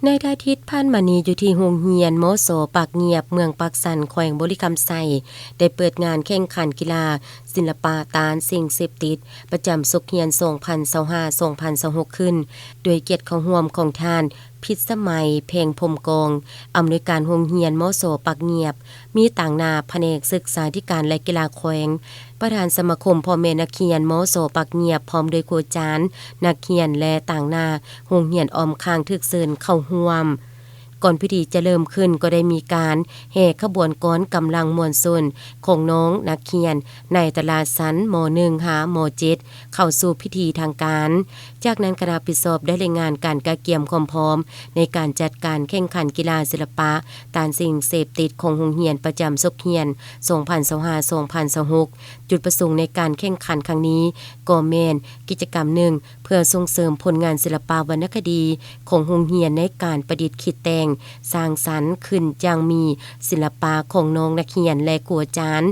ໃນອາທິດຜ່ານມານີ້ ຢູ່ທີ່ໂຮງຮຽນ ມສ ປາກງຽບ ເມືອງປາກຊັນ ແຂວງບໍລິຄຳໄຊ ໄດ້ເປີດງານແຂ່ງຂັນກິລາ ສິລະປະຕ້ານສິ່ງເສບຕິດ ປະຈຳສົກຮຽນ ສອງພັນຊາວຫ້າ ສອງພັນຊາວຫົກ ຂຶ້ນ ດ້ວຍກຽດເຂົ້າຮ່ວມຂອງທ່ານ ພິດສະໄໝ ແພງພົມກອງ ອຳນວຍການໂຮງຮຽນ ມສ ປາກງຽບ, ມີຕາງໜ້າພະແນກສຶກສາທິການ ແລະ ກິລາແຂວງ, ປະທານສະມາຄົມພໍ່ແມ່ນັກຮຽນ ມສ ປາກງຽບ ພ້ອມດ້ວຍຄູອາຈານ, ນັກຮຽນ ແລະ ຕາງໜ້າໂຮງຮຽນອ້ອມຂ້າງຖືກເຊີນເຂົ້າຮ່ວມ. ກ່ອນພິທີຈະເລີ່ມຂຶ້ນ ກໍໄດ້ມີການແຫ່ຂະບວນກ້ອນກຳລັງມວນຊົນຂອງນ້ອງນັກຮຽນໃນແຕ່ລະຊັ້ນ ມ.ໜຶ່ງ ຫາ ມ.ເຈັດ ເຂົ້າສູ່ພິທີທາງການ. ຈາກນັ້ນຄະນະຮັບຜິດຊອບໄດ້ລາຍງານການກະກຽມຄວາມພ້ອມໃນການຈັດການແຂ່ງຂັນກິລາສິລະປະຕ້ານສິ່ງເສບຕິດຂອງໂຮງຮຽນປະຈຳສົກຮຽນ ສອງພັນຊາວຫ້າ ສອງພັນຊາວຫົກ. ຈຸດປະສົງໃນການແຂ່ງຂັນຄັ້ງນີ້ກໍແມ່ນກິດຈະກຳໜຶ່ງ ເພື່ອສົ່ງເສີມຜົນງານສິລະປະວັນນະຄະດີຂອງໂຮງຮຽນໃນການປະດິດຄິດແຕ່ງສ້າງສັນຂຶ້ນຢ່າງມີສິລະປະຂອງນ້ອງນັກຮຽນ ແລະ ຄູອາຈານ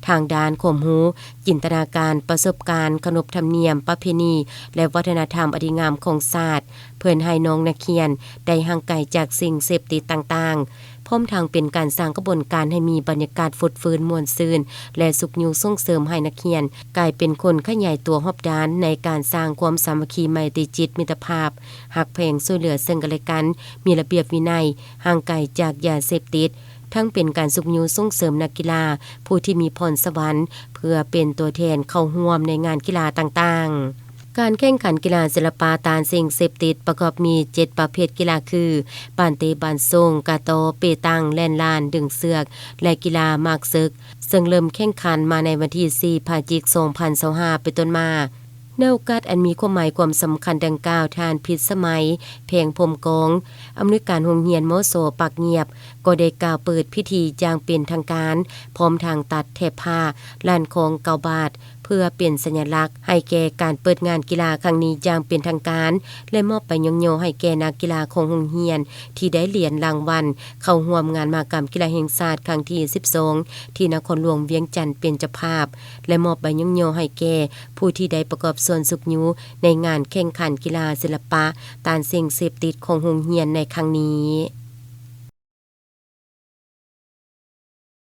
ທາງດ້ານຄວາມຮູ້, ຈິນຕະນາການ, ປະສົບການ, ຂະໜົບທຳນຽມ, ປະເພນີ ແລະ ວັດທະນະທຳອັນດີງາມຂອງຊາດ, ເພື່ອໃຫ້ນ້ອງນັກຮຽນໄດ້ຫ່າງໄກຈາກສິ່ງເສບຕິດຕ່າງໆ, ພ້ອມທັງເປັນການສ້າງຂະບວນການໃຫ້ມີບັນຍາກາດຟົດຟື້ນມ່ວນຊື່ນ ແລະ ຊຸກຍູ້ສົ່ງເສີມໃຫ້ນັກຮຽນກາຍເປັນຄົນຂະຫຍາຍຕົວຮອບດ້ານໃນການສ້າງຄວາມສາມັກຄີໄມຕີຈິດມິດຕະພາບ, ຮັກແພງຊ່ວຍເຫຼືອເຊິ່ງກັນແລະກັນ, ມີລະບຽບວິໄນ, ຫ່າງໄກຈາກຢາເສບຕິດ, ທັງເປັນການຊຸກຍູ້ສົ່ງເສີມນັກກິລາຜູ້ທີ່ມີພອນສະຫວັນ ເພື່ອເປັນຕົວແທນເຂົ້າຮ່ວມໃນງານກິລາຕ່າງໆ. ການແຂ່ງຂັນກິລາສິລະປະຕ້ານສິ່ງເສບຕິດປະກອບມີເຈັດປະເພດກິລາຄື ບານເຕະບານໂສ້ງ, ກາຕໍ, ເປຕັງ, ແລ່ນລານ, ດຶງເຊືອກ ແລະ ກິລາໝາກເສິກ, ເຊິ່ງເລີ່ມແຂ່ງຂັນມາໃນວັນທີສີ່ ພະຈິກ ສອງພັນຊາວຫ້າ ເປັນຕົ້ນມາ. ໃນໂອກາດອັນມີຄວາມໝາຍຄວາມສຳຄັນດັ່ງກ່າວ, ທ່ານ ພິດສະໄໝ ແພງພົມກອງ ອຳນວຍການໂຮງຮຽນ ມສ ປາກງຽບ ກໍໄດ້ກ່າວເປີດພິທີຢ່າງເປັນທາງການ, ພ້ອມທັງຕັດແຖບຜ້າລ້ານຄອງເກົ້າບາດ ເພື່ອເປັນສັນຍະລັກໃຫ້ແກ່ການເປີດງານກິລາຄັ້ງນີ້ຢ່າງເປັນທາງການ ແລະ ມອບໃບຍ້ອງຍໍໃຫ້ແກ່ນັກກິລາຂອງໂຮງຮຽນທີ່ໄດ້ຫຼຽນລາງວັນເຂົ້າຮ່ວມງານມະຫະກຳກິລາແຫ່ງຊາດຄັ້ງທີສິບສອງ ທີ່ນະຄອນຫຼວງວຽງຈັນເປັນເຈົ້າພາບ ແລະ ມອບໃບຍ້ອງຍໍໃຫ້ແກ່ຜູ້ທີ່ໄດ້ປະກອບສ່ວນຊຸກຍູ້ໃນງານແຂ່ງຂັນກິລາສິລະປະຕ້ານສິ່ງເສບຕິດຂອງໂຮງຮຽນໃນຄັ້ງນີ້.